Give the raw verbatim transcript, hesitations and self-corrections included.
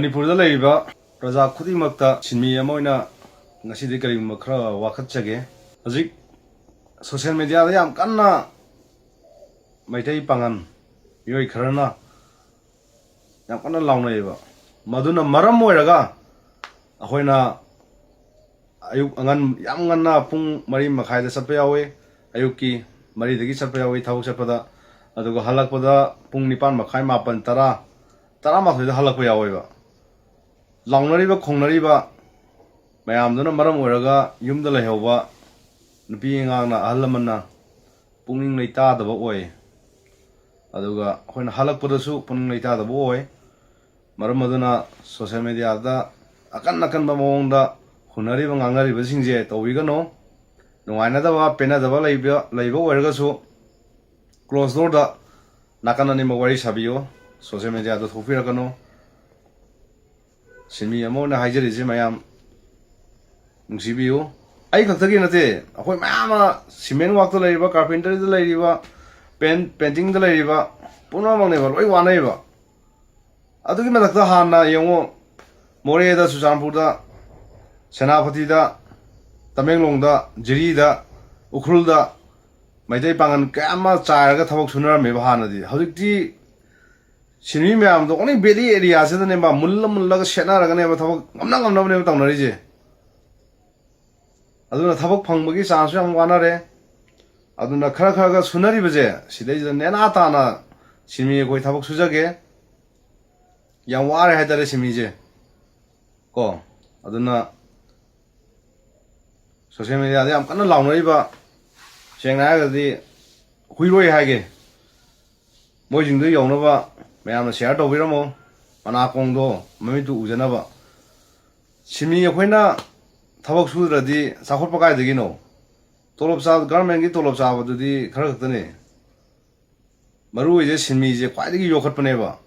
ꯃꯅꯤꯄꯨꯔꯗ ꯂꯩꯔꯤꯕ ꯄ꯭ꯔꯖꯥ ꯈꯨꯗꯤꯡꯃꯛꯇ ꯁꯤꯟꯃꯤ ꯑꯃ ꯑꯣꯏꯅ ꯉꯁꯤꯗꯤ ꯀꯔꯤꯒꯨꯝꯕ ꯈꯔ ꯋꯥꯀꯠꯆꯒꯦ꯫ ꯍꯧꯖꯤꯛ ꯁꯣꯁꯤꯌꯦꯜ ꯃꯦꯗꯤꯌꯥꯗ ꯌꯥꯝ ꯀꯟꯅ ꯃꯩꯇꯩ ꯄꯥꯉꯜ ꯃꯤꯑꯣꯏ ꯈꯔꯅ ꯌꯥꯝ ꯀꯟꯅ ꯂꯥꯎꯅꯩꯌꯦꯕ꯫ ꯃꯗꯨꯅ ꯃꯔꯝ ꯑꯣꯏꯔꯒ ꯑꯩꯈꯣꯏꯅ ꯑꯌꯨꯛ ꯑꯉꯟ, ꯌꯥꯝ ꯉꯟꯅ ꯄꯨꯡ ꯃꯔꯤ ꯃꯈꯥꯏꯗ ꯆꯠꯄ ꯌꯥꯎꯋꯤ, ꯑꯌꯨꯛꯀꯤ ꯃꯔꯤꯗꯒꯤ ꯆꯠꯄ ꯌꯥꯎꯋꯤ ꯊꯕꯛ ꯆꯠꯄꯗ꯫ ꯑꯗꯨꯒ ꯍꯜꯂꯛꯄꯗ ꯄꯨꯡ ꯅꯤꯄꯥꯟ ꯃꯈꯥꯏ, ꯃꯥꯄꯟ, ꯇꯔꯥ, ꯇꯔꯥꯃꯥꯊꯣꯏꯗ ꯍꯜꯂꯛꯄ ꯌꯥꯎꯋꯦꯕ꯫ ꯂꯥꯎꯅꯔꯤꯕ ꯈꯣꯡꯅꯔꯤꯕ ꯃꯌꯥꯝꯗꯨꯅ ꯃꯔꯝ ꯑꯣꯏꯔꯒ ꯌꯨꯝꯗ ꯂꯩꯍꯧꯕ ꯅꯨꯄꯤ ꯑꯉꯥꯡꯅ, ꯑꯍꯜ ꯂꯃꯟꯅ ꯄꯨꯛꯅꯤꯡ ꯂꯩꯇꯥꯗꯕ ꯑꯣꯏ꯫ ꯑꯗꯨꯒ ꯑꯩꯈꯣꯏꯅ ꯍꯜꯂꯛꯄꯗꯁꯨ ꯄꯨꯛꯅꯤꯡ ꯂꯩꯇꯥꯗꯕ ꯑꯣꯏ꯫ ꯃꯔꯝ ꯑꯗꯨꯅ ꯁꯣꯁꯤꯌꯦꯜ ꯃꯦꯗꯤꯌꯥꯗ ꯑꯀꯟ ꯑꯀꯟꯕ ꯃꯑꯣꯡꯗ ꯍꯨꯟꯅꯔꯤꯕ ꯉꯥꯡꯅꯔꯤꯕꯁꯤꯡꯁꯦ ꯇꯧꯕꯤꯒꯅꯨ꯫ ꯅꯨꯡꯉꯥꯏꯅꯗꯕ, ꯄꯦꯟꯅꯗꯕ ꯂꯩꯕ, ꯂꯩꯕ ꯑꯣꯏꯔꯒꯁꯨ ꯀ꯭ꯂꯣꯖ ꯗꯣꯔꯗ ꯅꯥꯀꯟ ꯑꯅꯤꯃꯛ ꯋꯥꯔꯤ ꯁꯥꯕꯤꯌꯨ꯫ ꯁꯣꯁꯤꯌꯦꯜ ꯃꯦꯗꯤꯌꯥꯗ ꯊꯣꯛꯄꯤꯔꯛꯀꯅꯨ꯫ ꯁꯤꯟꯃꯤ ꯑꯃ ꯑꯣꯏꯅ ꯍꯥꯏꯖꯔꯤꯁꯦ ꯃꯌꯥꯝ ꯅꯨꯡꯁꯤꯕꯤꯌꯨ꯫ ꯑꯩ ꯈꯛꯇꯒꯤ ꯅꯠꯇꯦ, ꯑꯩꯈꯣꯏ ꯃꯌꯥꯝ ꯑꯃ ꯁꯤꯃꯦꯟ ꯋꯥꯛꯇ ꯂꯩꯔꯤꯕ, ꯀꯥꯔꯄꯦꯟꯇꯔꯤꯗ ꯂꯩꯔꯤꯕ, ꯄꯦꯟ-, ꯄꯦꯟꯇꯤꯡꯗ ꯂꯩꯔꯤꯕ ꯄꯨꯝꯅꯃꯛꯅꯦꯕ, ꯂꯣꯏ ꯋꯥꯅꯩꯕ꯫ ꯑꯗꯨꯒꯤ ꯃꯊꯛꯇ ꯍꯥꯟꯅ ꯌꯦꯡꯉꯨ, ꯃꯣꯔꯦꯗ, ꯆꯨꯔꯆꯥꯟꯄꯨꯔꯗ, ꯁꯦꯅꯥꯄꯇꯤꯗ, ꯇꯃꯦꯡꯂꯣꯡꯗ, ꯖꯤꯔꯤꯗ, ꯎꯈ꯭ꯔꯨꯜꯗ ꯃꯩꯇꯩ ꯄꯥꯉꯜ ꯀꯌꯥ ꯑꯃ ꯆꯥꯏꯔꯒ ꯊꯕꯛ ꯁꯨꯅꯔꯝꯃꯦꯕ ꯍꯥꯟꯅꯗꯤ꯫ ꯍꯧꯖꯤꯛꯇꯤ ꯁꯤꯟꯃꯤ ꯃꯌꯥꯝꯗꯣ only valley area ꯁꯤꯗꯅꯦꯕ ꯃꯨꯜꯂ ꯃꯨꯜꯂꯒ ꯁꯦꯠꯅꯔꯒꯅꯦꯕ ꯊꯕꯛ ꯉꯝꯅ ꯉꯝꯅꯕꯅꯦꯕ ꯇꯧꯅꯔꯤꯁꯦ꯫ ꯑꯗꯨꯅ ꯊꯕꯛ ꯐꯪꯕꯒꯤ ꯆꯥꯟꯁꯁꯨ ꯌꯥꯝ ꯋꯥꯅꯔꯦ꯫ ꯑꯗꯨꯅ ꯈꯔ ꯈꯔꯒ ꯁꯨꯅꯔꯤꯕꯁꯦ ꯁꯤꯗꯩꯁꯤꯗ ꯅꯦꯅꯥ ꯇꯥꯅ ꯁꯤꯟꯃꯤ ꯑꯩꯈꯣꯏ ꯊꯕꯛ ꯁꯨꯖꯒꯦ꯫ ꯌꯥꯝ ꯋꯥꯔꯦ ꯍꯥꯏꯇꯥꯔꯦ ꯁꯤꯟꯃꯤꯁꯦ ꯀꯣ꯫ ꯑꯗꯨꯅ ꯁꯣꯁꯤꯌꯦꯜ ꯃꯦꯗꯤꯌꯥꯗ ꯌꯥꯝ ꯀꯟꯅ ꯂꯥꯎꯅꯔꯤꯕ, ꯁꯦꯡꯅ ꯍꯥꯏꯔꯒꯗꯤ ꯍꯨꯏꯔꯣꯏ ꯍꯥꯏꯒꯦ, ꯃꯣꯏꯁꯤꯡꯗꯨ ꯌꯧꯅꯕ ꯃꯌꯥꯝꯅ ꯁꯤꯌꯥꯔ ꯇꯧꯕꯤꯔꯝꯃꯣ꯫ ꯃꯅꯥꯀꯣꯡꯗꯣ ꯃꯃꯤꯠꯇꯨ ꯎꯖꯅꯕ꯫ ꯁꯤꯟꯃꯤ ꯑꯩꯈꯣꯏꯅ ꯊꯕꯛ ꯁꯨꯗ꯭ꯔꯗꯤ ꯆꯥꯎꯈꯠꯄ ꯀꯥꯏꯗꯒꯤꯅꯣ? ꯇꯣꯂꯣꯞ ꯆꯥ-, ꯒꯚꯔꯟꯃꯦꯟꯒꯤ ꯇꯣꯂꯣꯞ ꯆꯥꯕꯗꯨꯗꯤ ꯈꯔ ꯈꯛꯇꯅꯤ꯫ ꯃꯔꯨ ꯑꯣꯏꯁꯦ ꯁꯤꯟꯃꯤꯁꯦ ꯈ꯭ꯋꯥꯏꯗꯒꯤ ꯌꯣꯛꯈꯠꯄꯅꯦꯕ꯫